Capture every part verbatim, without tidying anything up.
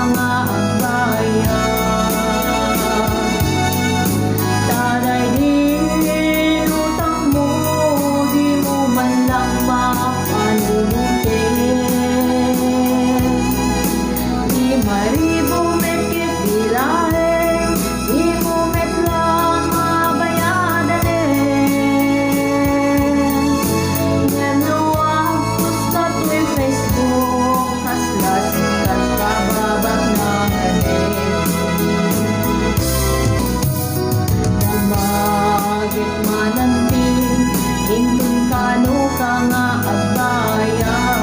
nga agbayad. Ta daydi inutangmo, dimo man lang mapanunoten. Lima ribu met ket bilaeng, imo met lang mabayadanen. Ngem no agposta toy Facebook, kasla sika kababaknanganen. Damagek manen ti inton kano ka nga agbayad.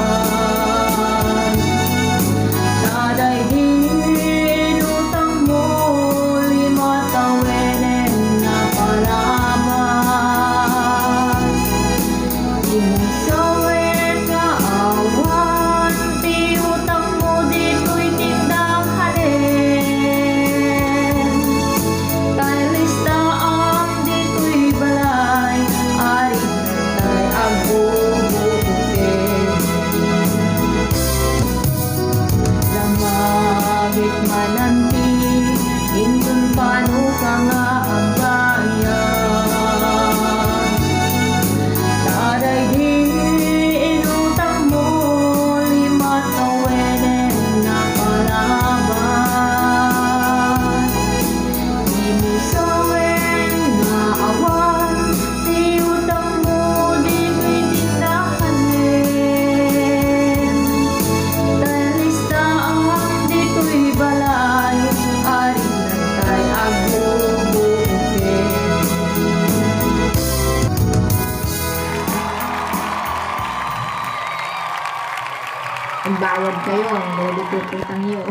Ta daydi inutangmo, lima tawenen nga palabas. Imo sawen nga awan ti utangmo ditoy tindahanen. Ta listaam ditoy balay, ari tay agbubuoten. Damagek manen ti inton kano ka nga agbayad. Ta daydi inutangmo, lima tawenen nga palabas. Imo sawen nga awan ti utangmo ditoy tindahanen. Ta listaam ditoy balay, ari tay agbubuoten. Agbayad kayo, ang lolo po po tangyo.